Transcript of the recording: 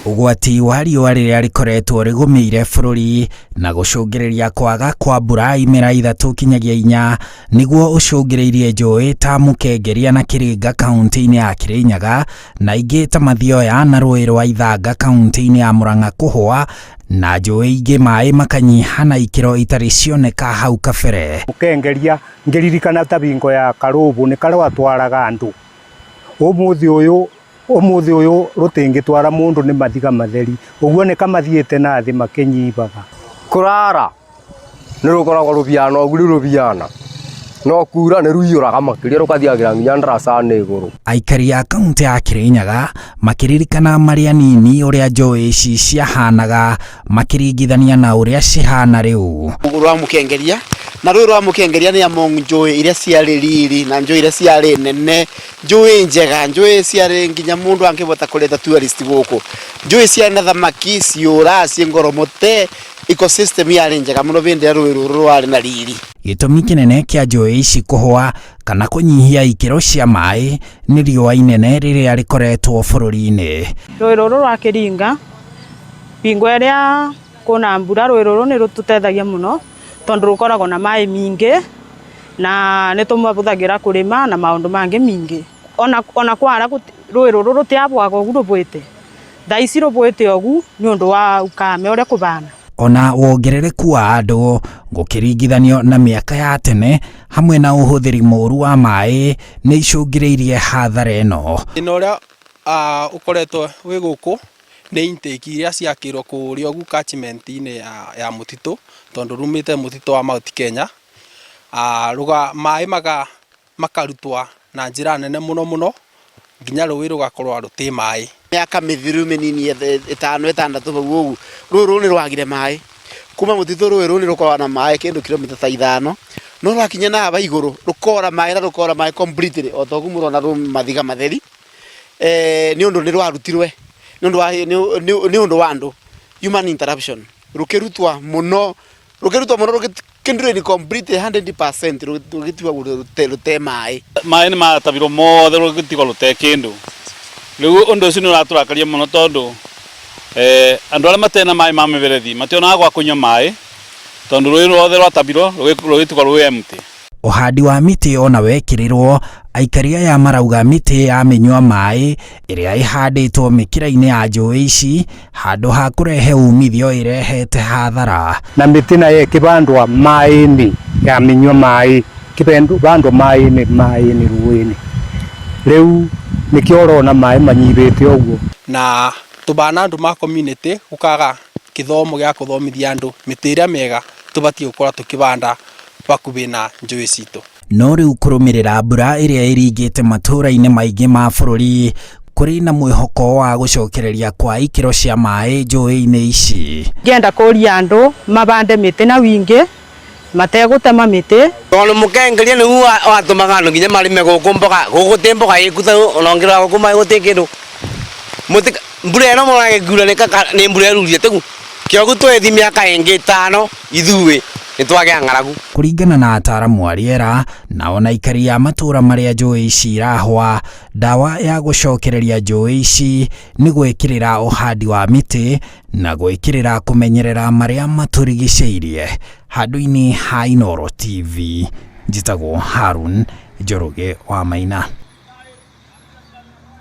Ũgwati wa riũa rĩrĩa rĩkoretwo rĩgũmĩire bũrũri na gũcũngĩrĩria kwaga kwa mbura imera 3 kinyagia 4 nĩguo ũcũngĩrĩirie njũĩ ta Mũkengeria na Kĩrĩnga kaunti-inĩ ya Kĩrĩnyaga na ingĩ ta Mathioya na rũĩ rwa Ithanga kaunti-inĩ ya Murang'a kũhũa na njũĩ ingĩ maĩ makanyiha na ikĩro itarĩ cioneka hau kabere. Mũkengeria ngĩririkana ta bingo ya karũbũ nĩ karwatwaraga andũ ũmũthĩ ũyũ ũmũthĩ ũyũ rũtingĩtwara mũndũ nĩ mathiga matheri ũguo nĩ kamathiĩte na thĩ makĩnyibaga. Kũrara nĩ rũkoragwo rũbiana ũguo rĩu rũbiana no kura nĩ rũiyũraga makĩria rũkathiagĩra nginya ndaraca-inĩ igũrũ. Aikari a kaunti ya Kirinyaga makĩririkana marĩ anini ũrĩa njũĩ ici ciahanaga makĩringithania na ũrĩa cihana rĩu. Rwa Mũkengeria na rũĩ rwa Mũkengeria nĩ among njũĩ iria ciarĩ riri na njũĩ iria ciarĩ nene, njũĩ njega, njũĩ ciarĩ nginya mũndũ angĩhota kũreta tourist gũkũ, njũĩ ciarĩ na thamaki ciũra ciĩ ngoromote, ecosystem yarĩ njega mũno hĩndĩ ĩrĩa rũĩ rũrũ rwarĩ na riri. Gĩtũmi kĩnene kĩa njũĩ ici kũhũa kana kũnyihia ikĩro cia maĩ nĩ riũa inene rĩrĩa rĩkoretwo bũrũri-inĩ. Rũĩ rũrũ rwa Kĩringa bingo ĩrĩa kwĩna mbura rũĩ rũrũ nĩ rũtũteithagia mũno tondũ rũkoragwo na maĩ mingĩ na nĩ tũmabũthagĩra kũrĩma na maũndũ mangĩ mingĩ. Ona kwara rũĩ rũrũ rũtiabwaga ũguo rũbwĩte, thaa ici rũbwĩte ũguo nĩ ũndũ wa ukame ũrĩa kũbana. Ona wongerereku wa andũ gũkĩringithanio na mĩaka ya tene hamwe na ũhũthĩri mũũru wa maĩ nĩ icũngĩrĩirie hathara ĩno. Thĩna ũrĩa ũkoretwo wĩ gũkũ nĩ intake iria ciakĩirwo kũrĩa ũguo catchment-inĩ ya mũtitũ tondũ rumĩte mũtitũ wa Mount Kenya, maĩ makarutwo na njĩra nene mũno mũno nginya rũĩ rũgakorwo rũtĩ maĩ. Mĩaka mĩthiru mĩnini 5 6 hau ũguo rũĩ rũrũ nĩ rwagire maĩ kuma mũtitũ rũĩ rũrũ nĩ rũkoragwo na maĩ kĩndũ kilomita ta 5 no rwakinya na haha igũrũ rũkora maĩ na rũkora maĩ completely o ta ũguo mũrona rũ mathiga matheri, nĩ ũndũ nĩ rwarutirwe nĩ ũndũ wa andũ human interruption rũkĩrutwa mũno rũkĩdrain completely 100% rũgĩtigwo rũte maĩ. Maĩ nĩ matabirwo mothe rũgĩtigwo rũte kĩndũ. Rĩu ũndũ ũcio nĩ ũratũrakaria mũno tondũ andũ arĩa matena maĩ ma mĩberethi mationaga gwa kũnyua maĩ tondũ rũĩ ruothe rwatabirwo rũgĩtigwo rwĩ empty. Ũhandi wa mĩtĩ ona wekĩrĩrwo, aikari aya marauga mĩtĩ ya mĩnyua maĩ ĩrĩa ĩhandĩtwo mĩkĩra-inĩ ya njũĩ ici handũ ha kũrehe umithio ĩrehete hathara. Na mĩtĩ nayo ĩkĩbandwa maĩ-inĩ ya mĩnyua maĩ kĩbandwa maĩ-inĩ maĩ-inĩ rũĩ-inĩ rĩu nĩkĩo ũrona maĩ manyihĩte ũguo. Na tũbana andũ ma community gũkaga kĩthomo gĩa kũthomithia andũ mĩtĩ ĩrĩa mĩega tũbatiĩ gũkorwo tũkĩbanda hakuhĩ na njũĩ citũ. No rĩu kũrũmĩrĩra mbura ĩrĩa ĩringĩte matũũra-inĩ maingĩ ma bũrũri kũrĩ na mwĩhoko wa gũcokereria kwa ikĩro cia maĩ njũĩ-inĩ ici. Ngĩenda kũria andũ mabande mĩtĩ na wingĩ mategũtema mĩtĩ. Tondũ Mũkengeria nĩguo watũmaga andũ nginya marĩme gũkũ mboga gũkũ ti mboga ĩku ta ona ũngĩrora gũkũ maĩ gũtirĩ kĩndũ. Mbura ĩno mũrona ĩkiura nĩ mbura ĩrurire tiguo kĩogu twĩthi mĩaka ĩngĩ 5 ithuĩ nĩ twagĩa ng'aragu. Kũringana na ataaramu a rĩera na ona aikari a matũũra marĩa njũĩ ici irahwa, ndawa ya gũcokereria njũĩ ici nĩ gwĩkĩrĩra ũhandi wa mĩtĩ na gwĩkĩrĩra kũmenyerera marĩa matũrigicĩirie. Handũ-inĩ ha Inooro TV, njĩtagwo Harun Njoroge wa Maina.